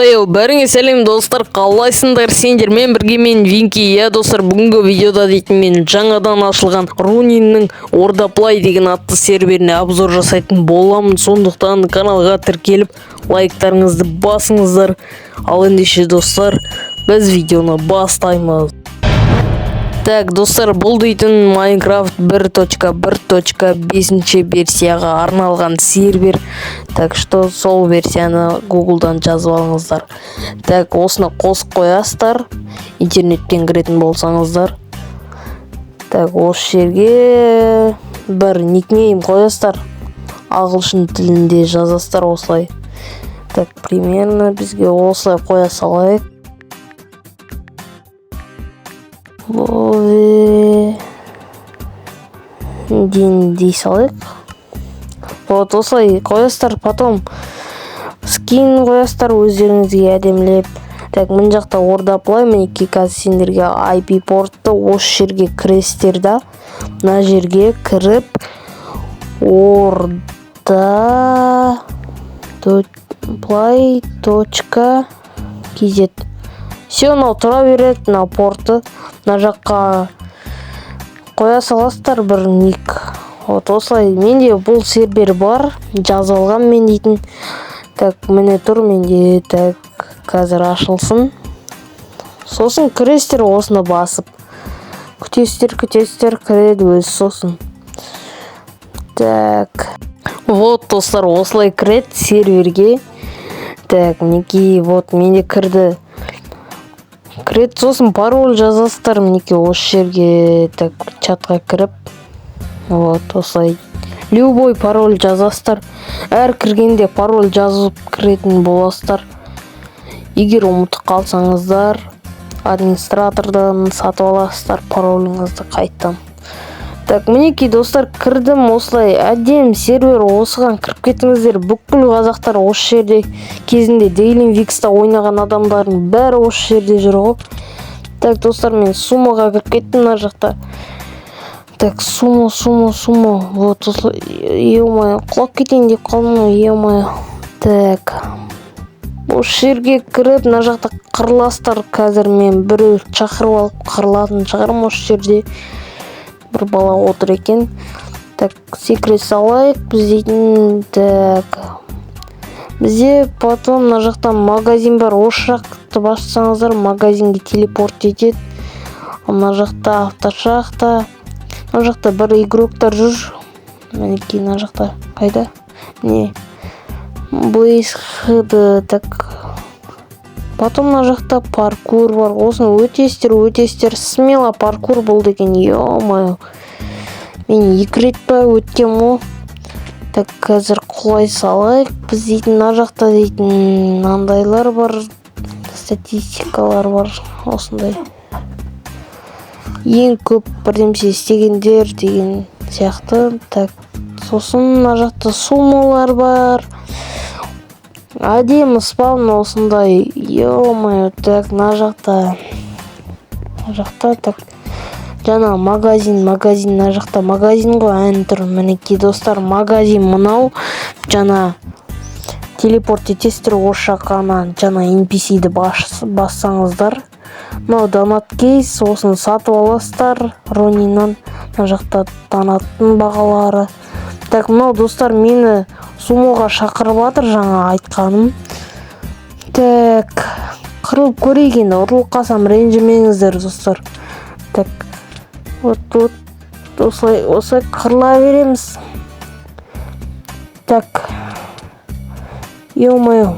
Хейо, бәріңе сәлем, достар! Қалайсыңдар? Сендермен бірге мен, Винки. Иә, достар, бүгінгі видеода дейтін мен жаңадан ашылған Руниннің Орда Плай деген атты серверіне обзор жасайтын боламын. Сондықтан каналға тіркеліп, лайктарыңызды басыңыздар. Ал ендеше, достар, біз видеоны бастаймыз. Так, достар, бұл дейтін Майнкрафт 1.1.5 версияға арналған сервер. Так что сол версияны Гуглдан жазып алыңыздар. Так, осыны қосып қоясыздар, интернеттен кіретін болсаңыздар. Так, осы жерге бір никнейм қоясыздар. Ағылшын тілінде жазасыздар осылай. Так, примерно бізге осылай қоя салайық. Лове ден дей салайық. Вот осылай қоясыздар. Потом скин қоясыздар өздеріңізге әдемілеп. Так, мына жақта Орда Плай, мінекей. Қазір сендерге IP портты, осы жерге кіресіздер да, мына жерге кіріп, ordaplay.kz. Все, мынау тұра береді. Мынау порты, мына жаққа қоя саласыздар бір ник. Вот осылай. Менде бұл сервер бар, жазып алғам мен дейтін. Так, міне тұр менде. Так, қазір ашылсын. Сосын кіресіздер, осыны басып күтесіздер, күтесіздер, кіреді өзі сосын. Так, вот, достар, осылай кіреді серверге. Так, мінекей, вот менде кірді. Кіреді, сосын пароль жазасыздар, мінекей, осы жерге. Так, чатқа кіріп, вот осылай любой пароль жазасыздар. Әр кіргенде пароль жазып кіретін боласыздар. Егер ұмытып қалсаңыздар, администратордан сатып аласыздар пароліңізді қайтадан. Так, мінекей, достар, кірдім. Осылай әдемі сервер, осыған кіріп кетіңіздер. Бүкіл қазақтар осы жерде. Кезінде Дейлин Викста ойнаған адамдардың бәрі осы жерде жүр ғой. Так, достар, мен сумоға кіріп кеттім мына жақта. Так, сумо, сумо, сумо. Вот осылай. Е-мое, құлап кетейін деп қалдым ғой, е-мое. Так, осы жерге кіріп, мына жақта қырыласыздар. Қазір мен біреу шақырып алып қырылатын шығармын. Осы жерде бір бала отыр екен. Так, секіре салайық біз дейтін. Так, бізде потом мына жақта магазин бар. Осы жақты бассаңыздар, магазинге телепорт етеді. Мына жақта автошахта. Мына жақта бір игроктар жүр, мінекей, мына жақта. Қайда? Міне, Блейз. Так, потом мына жақта паркур бар. Осыны өтесіздер, өтесіздер смело. Паркур бұл деген, е-мое, мен екі рет па өткем ғой. Так, қазір құлай салайық біз дейтін. Мына жақта дейтін мынандайлар бар, статистикалар бар осындай, ең көп бірдемсе істегендер деген сияқты. Так, сосын мына жақта суммалар бар. Әдемі спаун осындай, е-мое. Так, мына жақта, так, жаңа магазин, магазин, мына жақта магазин ғой, ән тұр. Мінекей, достар, магазин мынау. Жаңа телепорт етесіздер осы жаққа, ана жаңа NPC-ді бассаңыздар. Мынау донат кейс, осыны сатып аласыздар Рониннан. Мына жақта донаттың бағалары. Так, мынау, достар, мені сумоға шақырып жатыр, жаңа айтқаным. Так, қырылып көрейік енді. Ұтылып қалсам, ренжімеңіздер, достар. Так, вот, вот осылай, осылай қырыла береміз. Так, е-мое,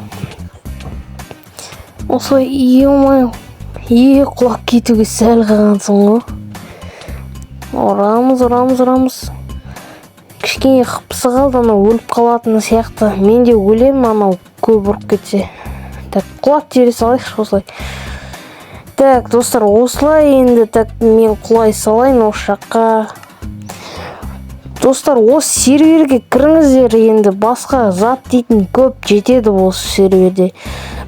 осылай, е-мое, е, құлап кетуге сәл қалғансың ғой. Ұрамыз, ұрамыз, ұрамыз. Кішкене хпсы қалды. Анау өліп қалатын сияқты, мен де өлемін анау көп ұрып кетсе. Так, құлап жібере салайықшы осылай. Так, достар, осылай енді. Так, мен құлай салайын осы жаққа. Достар, осы серверге кіріңіздер енді. Басқа зат дейтін көп жетеді осы серверде.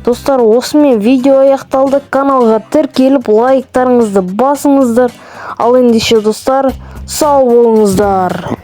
Достар, осымен видео аяқталды. Каналға тіркеліп, лайктарыңызды басыңыздар. Ал ендеше, достар, сау болыңыздар.